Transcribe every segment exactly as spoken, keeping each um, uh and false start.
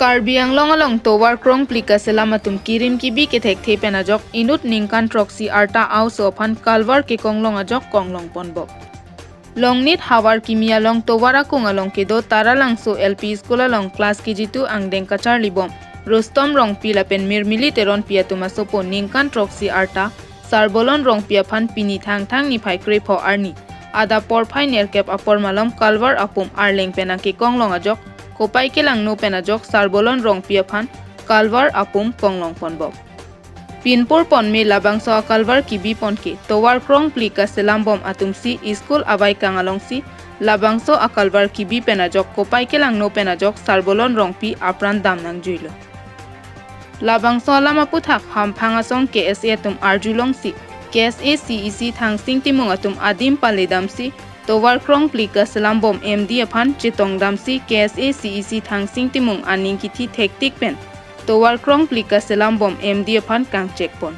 Karbi Anglong along tovar krongpli kaselam atum kirim kibi kethekthe pen ajok inut ningkan throksi arta a-oso aphan kalvar kekonglong ajok konglong ponbom. Longnit havar kimi along tovar akung along kedo Taralangso L P School along class K G two angdeng kacharlibom Rustom Rongpi lapen Mirmili Teronpi atum asopo ningkan throksi arta Sarbolon Rongpi aphan pini Thangthang niphai krepho arni adap porphai nerkep apor malom kalvar apum arleng pen nangkekonglong ajok kopai kelangno pen ajok Sarbolon Rongpi aphan kalvar apum konglong ponbom. Pinpur ponme labangso akalvar kibi ponke tovar krongpli kaselambom atumsi school avaikang alongsi labangso akalvar kibi pen ajok kopai kelangno pen ajok Sarbolon Rongpi apran dam nangjuilo. Labangso alam aputhak hamphang asong K S A atum arjulongsi K S A C E C Thangsing Timung atum adim paledamsi tovar krongpli kaselambom M D aphan chetongdamsi K S A C E C Thangsing Timung aning kithi thektik pen tovar krongpli kaselambom M D aphan kangchekpon.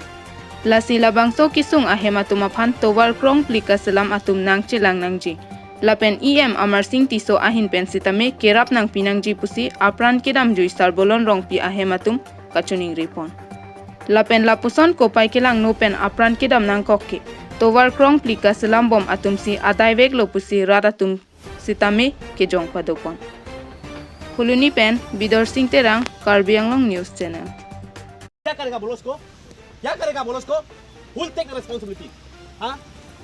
Lasi labangso kesung ahem atum aphan tovar krongpli kaselam atum nangchelang nangji lapen E M Amarsing Tisso ahin pen sitame kerap nangpi nangji pusi apran kedamjui Sarbolon Rongpi ahem atum kachiningripon. Lapen lapuson kopai kelangno pen apran kedam nangkok ke tovar krongpli kaselambom atumsi adaiveklo pusi rat atum sitame kejong padopon. Phuloni pen Bidorsing Terang, Karbi Anglong News Channel. क्या करेगा बोलो उसको? क्या करेगा बोलो उसको? Who will take the responsibility? हाँ?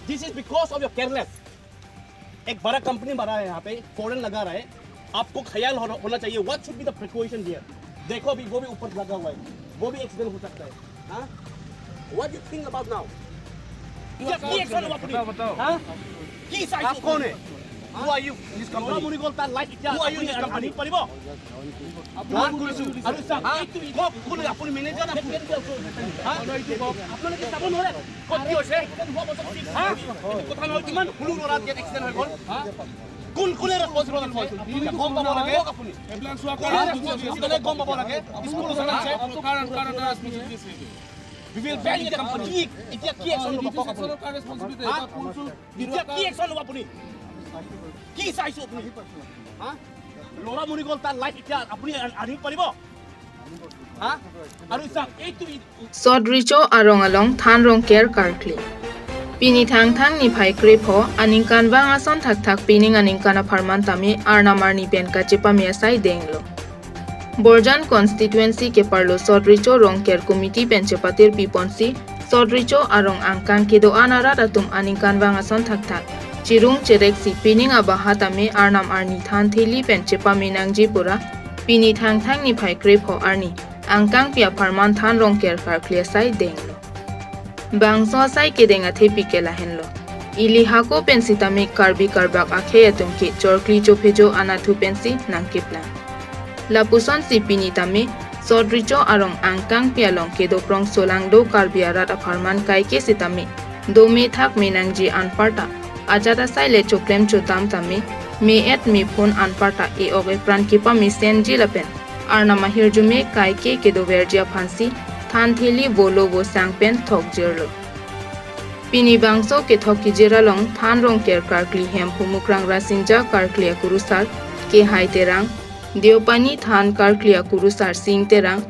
This is because of your careless. एक बड़ा कंपनी बना है यहाँ पे, फॉरेन लगा रहा है, आपको ख्याल होना, होना चाहिए। What should be the precaution here? देखो अभी वो भी ऊपर लगा हुआ है, वो भी एक्सीडेंट हो सकता है। हाँ? What do you think about now? क्या, কি একশ্যন হ'ব আপুনি? हाँ? কি চাইছে? आप कौन है? Who are you in this company? ল'ৰা মৰি গ'ল, তাৰ লাইফ এতিয়া Who are you in this company? আনিব পাৰিব? हाँ? আৰু ছাৰ, এইটো কওক, কোন আপুনি মেনেজাৰ নে? हाँ? আপোনালোকে চাব নোৱাৰে? ক'ত কি হৈছে? हाँ? এইটো কথা নহয়, কিমান সৰু ল'ৰা ইয়াত এক্সিডেণ্ট হৈ গ'ল। हाँ? কোন কোনে ৰেছপন্সিবল আছে? এতিয়া গম পাব লাগে। আপুনি কোনে ৰেছপন্সিবল আছে? কোনে গম পাব লাগে? স্কুল ওচৰত আছে। We will ban the company. কি, এতিয়া কি একশ্যন ল'ব কওক আপুনি? हाँ? এতিয়া কি একশ্যন ল'ব আপুনি? কি চাইছো আপুনি? हाँ? ল'ৰা মৰি গ'ল, তাৰ লাইফ এতিয়া আপুনি আনিব পাৰিব? हाँ? আৰু চাওক, এইটো Sot Recho arong along than rongker karkli. Pini Thangthang niphai krepho aningkanvang ason thakthak pining aningkan apharman tame arnam arni pen kachepame asai denglo. Borjan constituency keparlo Sot Recho rongker committee pen chepatir piponsi Sot Recho arong angkang kedo-an arat atum aningkanvang ason thakthak chirung chereksi pining abaha tame arnam arni than theli pen chepame nangji pura pini Thangthang niphai krepho arni angkangpi apharman than rongker karkli asai denglo. Bangso asai kedeng athepi ke lahenlo. Ili hako pen sitame Karbi Karbak akhei atum ke chorkli chophejo anathu pensi nangkiplang. Lapusonsi pini tame Sot Recho arong angkangpi along kedo prongso langdo Karbi arat apharman kaike sitame dome thakme nangji anparta ajat asai le choklem chotam tame me-et mephun anparta e-ok epran kepamesenji lapen arnam ahirjume kaike kedoverji aphansi than theli volo vosang pen thokjirlo. Pini bangso kethok kejir along than rongker karkli Hemphu Mukrang Rasinja karkli akurusar Kehai Terang, Deopani than karkli akurusar Sing Terang,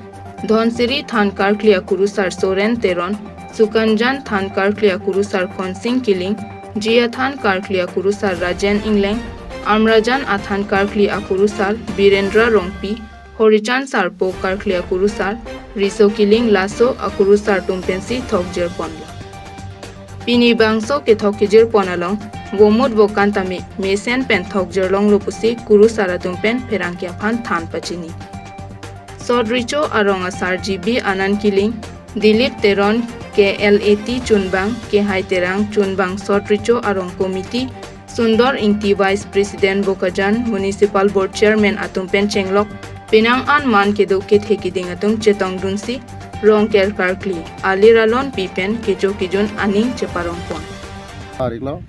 Dhonsiri than karkli akurusar Soren Teron, Sukanjan than karkli akurusar Khonsing Killing, Jia than karkli akurusar Rajen Ingleng, Amrajan athan karkli akurusar Birendra Rongpi, Horichan Sarpo karkli akurusar Riso Killing laso akurusar atum pensi thokjirponlo. Pini bangso kethok kejirpon along vomut vokan tame mesen pen thokjirlonglo pusi kurusar atum pen pherangke aphan than pachini. Sot Recho arong asar G B Anand Killing, Dilip Teron, K L A T chunbang, Kehai Terang chunbang Sot Recho arong committee, Sundor Ingti Vice President, Bokajan Municipal Board Chairman atum pen chenglok penang an man kedo kethe kiding atum chetongdunsi rongker karkli alir alonpi pen kecho kejun aning cheparongpon. Ariklo,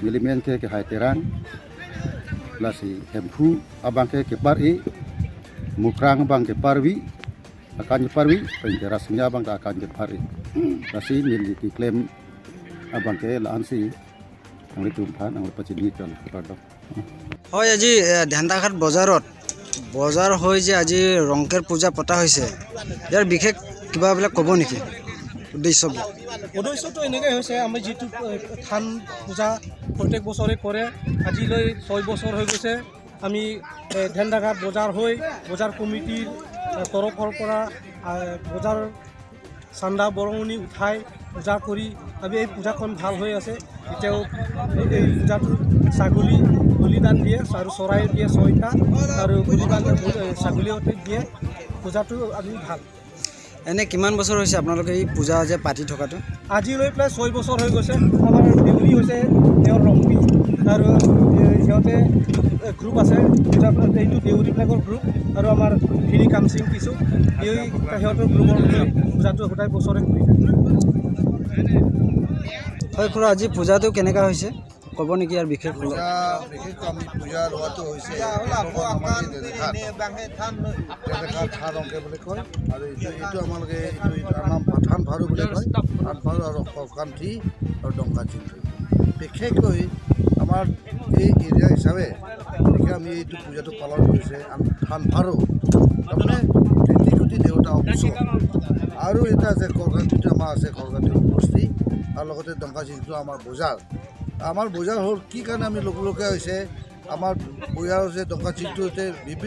nelimen ke Kehai Terang, lasi Hemphu abang ke kepar-i, Mukrang abang kepar-vi, akan kepar-vi, pen ke Rasinja abang ta akan kepar-i. Lasi neli keklem abang ke la-ansi, nanglitum aphan nangpachini kardom. হয়, আজি এ, ধান্দাঘাট বজাৰত বজাৰ হৈ যে আজি ৰংকেৰ পূজা পতা হৈছে, ইয়াৰ বিশেষ কিবা বিলাক ক'ব নেকি উদ্দেশ্যবিলাক? উদ্দেশ্যটো এনেকৈ হৈছে, আমি যিটো, এ, থান পূজা প্ৰত্যেক বছৰে কৰে, আজিলৈ ছয় বছৰ হৈ গৈছে। আমি, এ, ধেনদাগাঁৱত বজাৰ হৈ বজাৰ কমিটিৰ, এ, তৰফৰ পৰা, এ, বজাৰ চান্দা বৰঙণি উঠাই পূজা কৰি আমি এই পূজাখন ভাল হৈ আছে। এতিয়াও এই পূজাটো ছাগলী বলিদান দিয়ে আৰু চৰাই দিয়ে ছয়টা আৰু বলিদান, এ, ছাগলী এটা দিয়ে। পূজাটো আমি ভাল। এনে কিমান বছৰ হৈছে আপোনালোকে এই পূজা যে পাতি থকাটো? আজিলৈ প্ৰায় ছয় বছৰ হৈ গৈছে। আমাৰ দেউৰী হৈছে তেওঁৰ ৰংপি আৰু, এ, সিহঁতে, এ, গ্ৰুপ আছে, পূজা, এইটো দেউৰীবিলাকৰ গ্ৰুপ আৰু আমাৰ ফিৰি কামচিং কিছু, এই সিহঁতৰ গ্ৰুপৰ পূজাটো সদায় বছৰে কৰি থাকে। হয় খুৰা, আজি পূজাটো কেনেকা হৈছে? ক'ব নেকি ইয়াৰ বিশেষ? পূজা, বিশেষকৈ আমি পূজা লোৱাটো হৈছে, আমাৰ যে ডেকা, ডেকা থান ৰংকে বুলি কয়, আৰু এইটো, এইটো আমালোকে এইটো, এইটো নাম থান ভাৰু বুলি কয়। থান ভাৰু আৰু সৰকান্থি আৰু ডংকা চিংকু। বিশেষকৈ আমাৰ এই এৰিয়া হিচাপে বিশেষ আমি এইটো পূজাটো পালন কৰিছে। আমি থান ভাৰু, তাৰমানে খেতি খুটি দেউতা উৎসৱ। আৰু এটা আছে সৰকান্থি, আমাৰ আছে সৰকান্থি বস্তি, আৰু লগতে ডংকা চিংকু আমাৰ বজাৰ। আমাৰ বজাৰ হ'ল কি কাৰণে আমি লগ লগা হৈছে, আমাৰ বজাৰ হৈছে ডংকা চিংকুতে বিভিন্ন